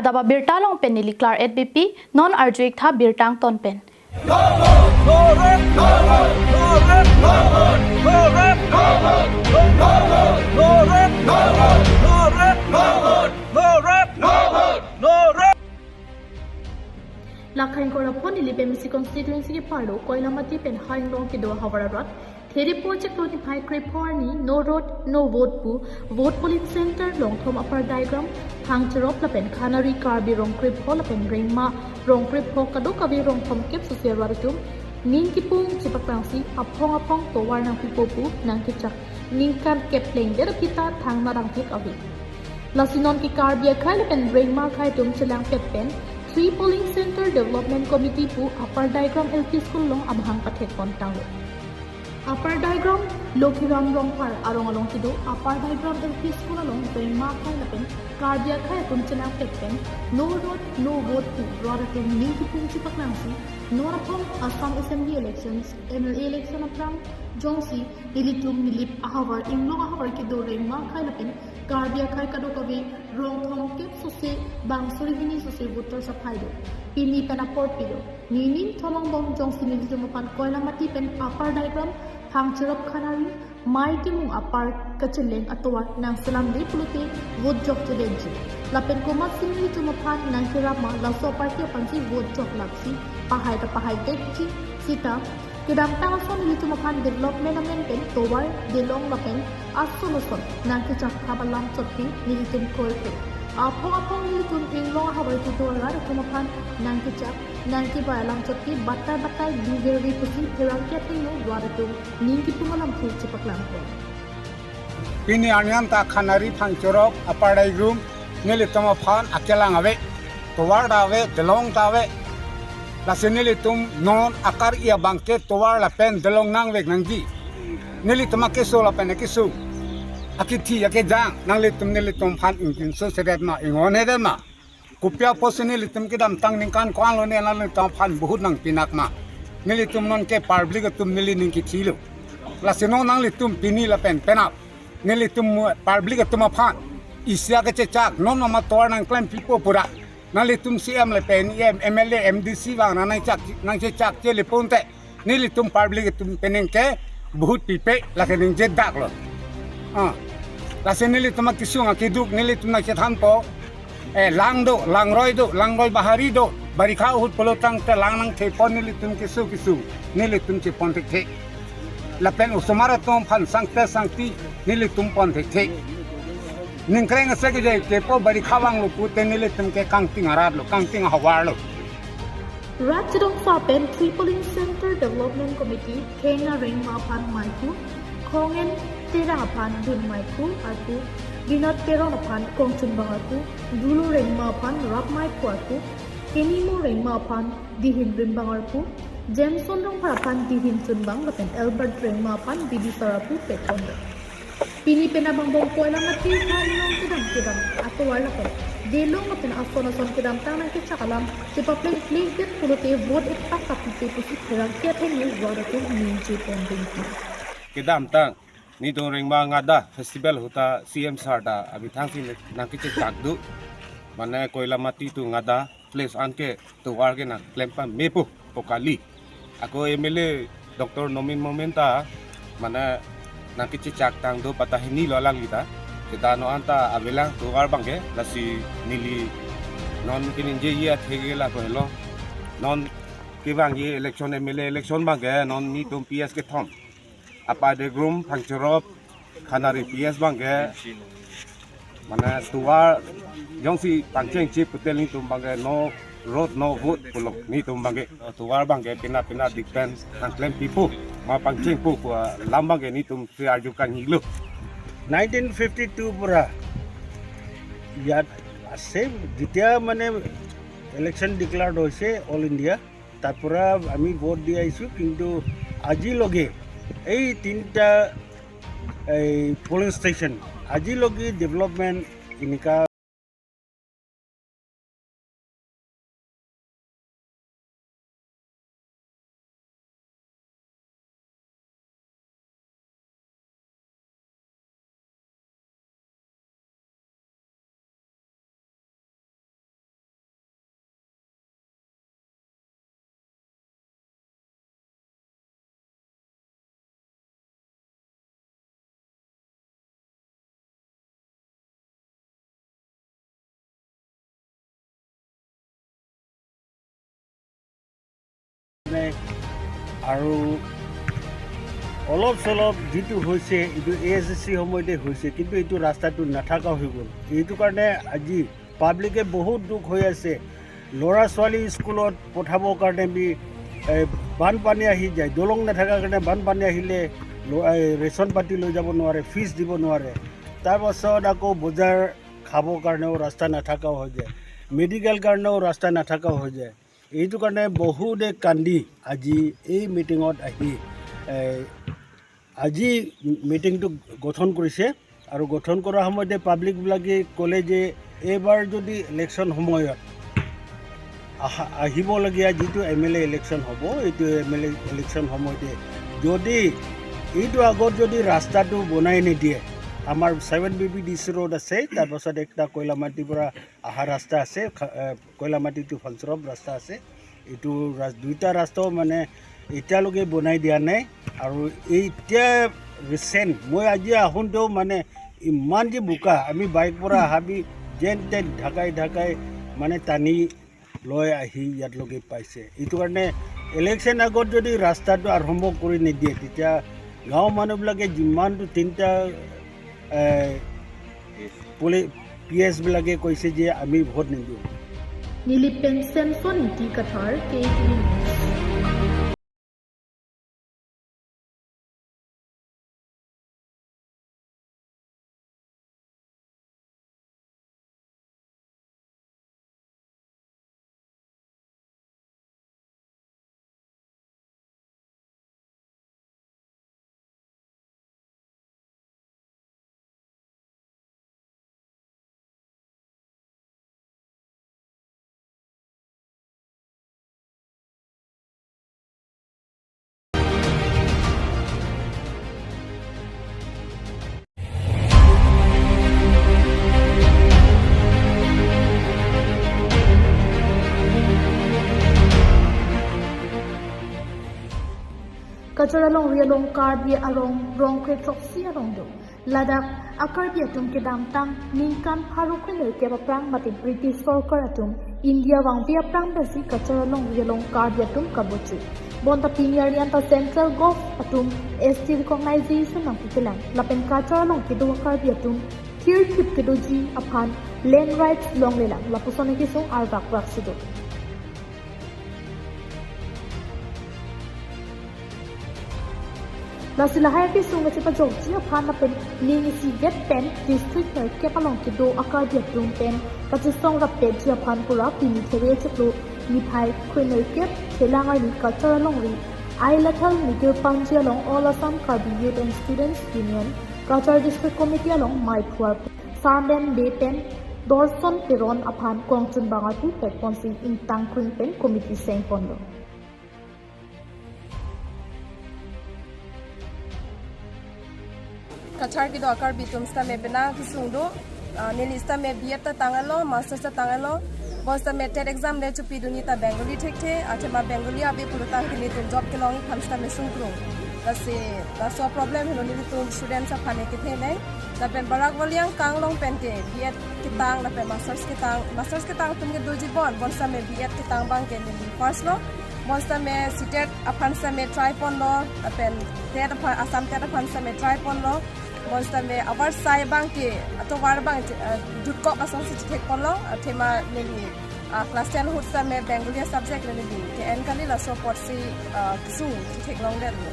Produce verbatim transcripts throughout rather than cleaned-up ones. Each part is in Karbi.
Daba birta along pen neli Claret Beypi, non arju-ik tha birta angton pen. Lake ingkoi ra pho neli Beypi constituency ke-arlo Koilamati pen Hanglong kedo ahavar arat Thiripur chiklo niphai krepho arni no road, no vote pu vote polling center Longthom Upper Daigram, Phangcherop lapen Khanari Karbi rong krepho lapen Rengma rong krepho kadokave rong thomkep sose arat atum ning kipung chepaklangsi aphong aphong tovar nangpipo pu nangkechak ningkan kep plengdet aphi ta thangnathang thek ave. Lasi non ke Karbi akhei lapen Rengma akhei atum chelangpet pen Three Polling Center Development Committee pu Upper Daigram L P School along amahang pathek pon tanglo. Upper Daigram Lokhiram Rongphar arong along kedo Upper Daigram L P School along Rengma akhei lapen Karbi akhei atum chelangpet pen no road, no vote pu rat atum ning kipung chepaklangsi non aphong Assam Assembly Elections, M L A election aphrang jongsi nelitum Nilip ahavar, Inglong ahavar kedo Rengma akhei lapen Karbi akhei kadokave rong thomkep sose bang suri hini sose voters aphai do. Pini pen apor pilo. Nining thomang bom jongsi nelitum aphan Koilamati pen Upper Daigram, Phangcherop Khanari, Mai Timung apar kacheleng atovar nangselamle pulote vote jokche detji. Lapen komatsi nelitum aphan nangkerap ma laso party aphansi vote joklapsi pahai ta pahai detji. Sita kedamtang ason nelitum aphan development amen pen tovar, delong lapen ason ason nangkechak thap alam chotke nelitum kroikre. Aphong aphong nelitum Inglong ahavar kedo arat atum aphan nangkechak nangkebai alam chotke batai batai duverve pusi pherangke athengno rat atum ning kipung alamthe chepaklang pon. Pini arni an ta Khanari, Phangcherop, Upper Daigram nelitum aphan akelang ave, tovar ta ave, delong ta ave. Lasi nelitum non akar-i abang ke tovar lapen delong nangvek nangji. Nelitum akeso lapen akeso, akithi akejang nanglitum nelitum aphan ingkinso sedet ma, inghon hedet ma? Kopi apotsi nelitum kedamtang ningkan ko-an lo ne nanglitum aphan vote nangpinak ma? Nelitum non ke public atum neli ning kithilo. Lasi non nanglitum pini lapen penap nelitum public atum aphan isi akechechak non mama tovar nangklempipo pura nanglitum C M lapen E M, M L A, M D C vang nangchak, nangchechak chele ponte nelitum public atum penang ke vote pipe, lake ningje dak lo. Ah. Lasi nelitum akesung akeduk nelitum nangchethanpo. Eh, lang do, langroi do, langroi bahari do. Barikha ahut pulo tangte lang nangthepon nelitum keso keso nelitum chepon thekthe. Lapen osomar atum aphan sangte sangti nelitum pon thekthe. Ningkreng ase kejai kepo barikha vanglo pute nelitum ke kangting arat lo, kangting ahavar lo. Rat chedongsa pen Three Polling Center Development Committee Thengna Rengma aphan Maiku, Khongen Terang aphan Dun Maiku arpu, Binod Teron aphan Kongchunbang arpu, Dulu Rengma aphan Rap Maiku arpu, Kenimo Rengma aphan Dihin Rimbang arpu, Jameson Rongphar aphan Dihin Chunbang lapen Albert Rengma aphan Bidisar arpu pekon. Pini pen abang bom Koilamati Hanglong kedam kedam atovar lapen delong lapen ason ason kedamtang nangkechak alam chepapleng plengdet pulote vote ektak ta pipe pusi pherangke athengno rat atum ningje pon dengki. Kedamtang nelitum Rengma Ngada Festival ahut ta C M sir ta abithangsi nangkechechak do. Mane Koilamati to Ngada place anke tovar ke nangklem pamepo pu kali. Ako M L A Doctor Nomin Momin ta mane nangkechechak tang do patahini lo alangli ta. Kedano anta avelang tovar abang ke, lasi neli non keningjeji atheke la ko helo. Non kevangji election, M L A election abang ke non nelitum P S kethom, Upper Daigram, Phangcherop, Khanari P S abang ke, mane tovar jongsi pangchengche pute nelitum abang ke no road no vote pulo nelitum abang ke. Tovar abang ke pina pina depend nangklempipo ma pangchengpo pu alam abang ke nelitum si arju kangilo. Nineteen fifty two পৰা ইয়াত আছে। যেতিয়া মানে election declared হৈছে all India, তাৰ পৰা আমি ভোট দি আহিছোঁ, কিন্তু আজিলৈকে এই তিনিটা এই পলিং ষ্টেচন আজিলৈকে ডেভেলপমেণ্ট এনেকা আৰু অলপ চলপ যিটো হৈছে, এইটো এ এছ ডি চি সময়তে হৈছে, কিন্তু এইটো ৰাস্তাটো নাথাকা হৈ গ'ল। এইটো কাৰণে আজি পাব্লিকে বহুত দুখ হৈ আছে। ল'ৰা ছোৱালী স্কুলত পঠাবৰ কাৰণে আমি, এ, বানপানী আহি যায়, দলং নাথাকাৰ কাৰণে বানপানী আহিলে ল-, এ, ৰেচন পাতি লৈ যাব নোৱাৰে, ফিজ দিব নোৱাৰে। তাৰ পাছত আকৌ বজাৰ খাবৰ কাৰণেও ৰাস্তা নাথাকাও হৈ যায়, মেডিকেল কাৰণেও ৰাস্তা নাথাকাও হৈ যায়। এইটো কাৰণে বহুতে কান্দি আজি এই মিটিঙত আহি, এ, আজি মিটিংটো গঠন কৰিছে। আৰু গঠন কৰাৰ সময়তে পাব্লিকবিলাকে ক'লে যে এইবাৰ যদি ইলেকশ্যন সময়ত আহা-, আহিবলগীয়া যিটো এম এল এ ইলেকশ্যন হ'ব, এইটো এম এল এ ইলেকশ্যন সময়তে যদি এইটো আগত যদি ৰাস্তাটো বনাই নিদিয়ে, আমাৰ seven B B D C road আছে, তাৰপাছত একটা কয়লামাটিৰ পৰা অহা ৰাস্তা আছে, খা-, এ, কয়লামাটি টু ফালচৰপ ৰাস্তা আছে। এইটো ৰাস-, দুইটা ৰাস্তাও মানে এতিয়ালৈকে বনাই দিয়া নাই। আৰু এই এতিয়া ৰিচেণ্ট মই আজি আহোঁতেও মানে ইমান যে বোকা, আমি বাইক পৰা আহা, আমি যেন তেন ঢাকাই ঢাকাই মানে টানি লৈ আহি ইয়াত লগে পাইছে। এইটো কাৰণে ইলেকশ্যন আগত যদি ৰাস্তাটো আৰম্ভ কৰি নিদিয়ে, তেতিয়া গাঁৱৰ মানুহবিলাকে যিমানটো তিনিটা, এ, পুলি-, পি এছ বিলাকে কৈছে যে আমি ভোট নিদিওঁ। Nilip pen Samson Ingti Kathar, K T V News. Cachar alongri along Karbi arong rong kre throksi arong do. Ladak a-Karbi atum kedamtang ningkan pharo kre nerkep aphrang mate British sorkar atum India vangve aphrang pensi Cachar alongri along Karbi atum kabochi. Bonta pini arni anta Central Gov atum S T recognition nangpipelang. Lapen Cachar along kedo a-Karbi atum thirthip kedoji aphan land rights longlelang. Lapuson akesung arvak raksi do. Lasi lahai akesung kachepajokji aphan lapen ning isivet pen district nerkep along kedo a-Karbi atum pen kachesong rappetji aphan pura pini There chiklo niphai kre nerkep Thelang arni Cachar alongri Ailathal Mikir Panji along All Assam Karbi Youth and Students Union Cachar District Committee along mei phuar Sanden Bey pen Dorson Teron aphan kongchunbang arpu pekponsi ingtang kring pen committee sengponlo. Cachar kedo a-Karbi atum sitame penang kesung do, ah, neli sitame B Ed ta tanglo, masters ta tanglo, bonsitame TET exam le chopidunji ta Bengali thekthe, athema Bengali ave pulotangte nelitum job kelongji aphan sitame sungkrung. Lasi, laso problem henlo nelitum students aphan ke kethenei. Lapen Barak Valley angkang along pen ke B Ed ketang, lapen masters ketang, masters ketang atum ke doji bon, bonsitame B Ed ketang abang ke neli first lo, bonsitame CTET aphan sitame try ponlo, lapen TET aphan, Assam TET aphan sitame try ponlo, bonsitame avarsai abang ke, atovar abang, eh, jutkok asonsi chethek ponlo, athema neli ah, class ten ahut sitame Bengali subject le neli ke-en kali laso apotsi, ah, kesung theklongdetlo.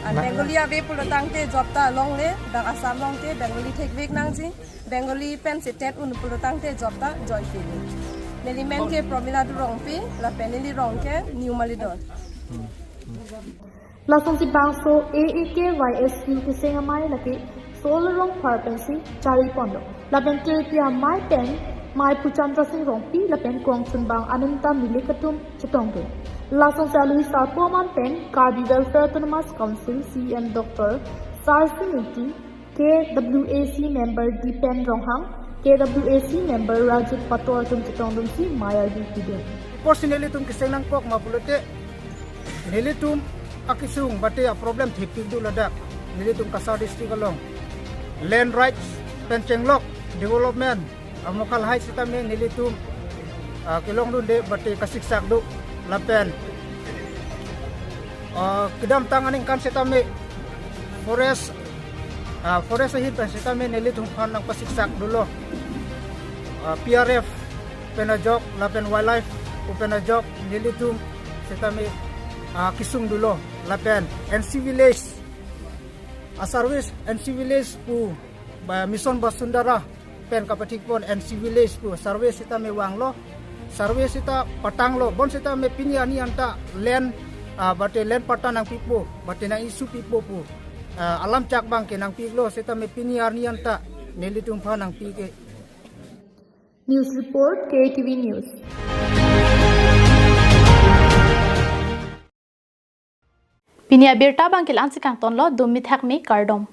Ah, na- Bengali ave pulotangte job ta longle, dak Assam along ke Bengali thekvek nangji, Bengali pensi TET un pulotangte job ta joike. Neli men ke Promila Durongpi, lapen neli rong ke New Malidor. Lasonsi bangso A A K Y S U keseng amei lake Sol Rongphar pensi chari ponlo. Lapen tirpi amei pen meiphu Chandra Sing Rongpi lapen kongchunbang Ananta Milik atum chetongdun. Lasonsi alohi sarpo aman pen Karbi Welfare Autonomous Council C E M Doctor Sarsing Ingti, K W A C member Dipen Ronghang, K W A C member Rajut Pator atum chetongdunsi mei ardi pidun. Porsi nelitum keseng nangkok ma pulote, nelitum akesung mate a-problem thepik do ladak. Nelitum Cachar district along land rights pen chenglok development amokal hai sitame nelitum, ah, kelongdunde mate kasiksak do lapen Ah, kedamtang aningkan setame forest, ah, forest ahin pen setame nelitum aphan nangpasiksak dolo. Ah, P R F pen ajok lapen wildlife pen ajok nelitum setame, ah, kesung dolo lapen N C Village, ah, service N C Village pu ba Mission Basundhara pen kapathikpon N C Village pu survey setame vanglo, survey seta patanglo, bonseta me pini arni anta land, ah, bate land patta nangpipo, bate nang-issue pipo pu, ah, alam chak abang ke nangpiklo, setame pini arni anta nelitum aphan nangpik-e. News report, K A T V News. Pini abirta abang ke la-an si kangtonlo, dum mithak me kardom.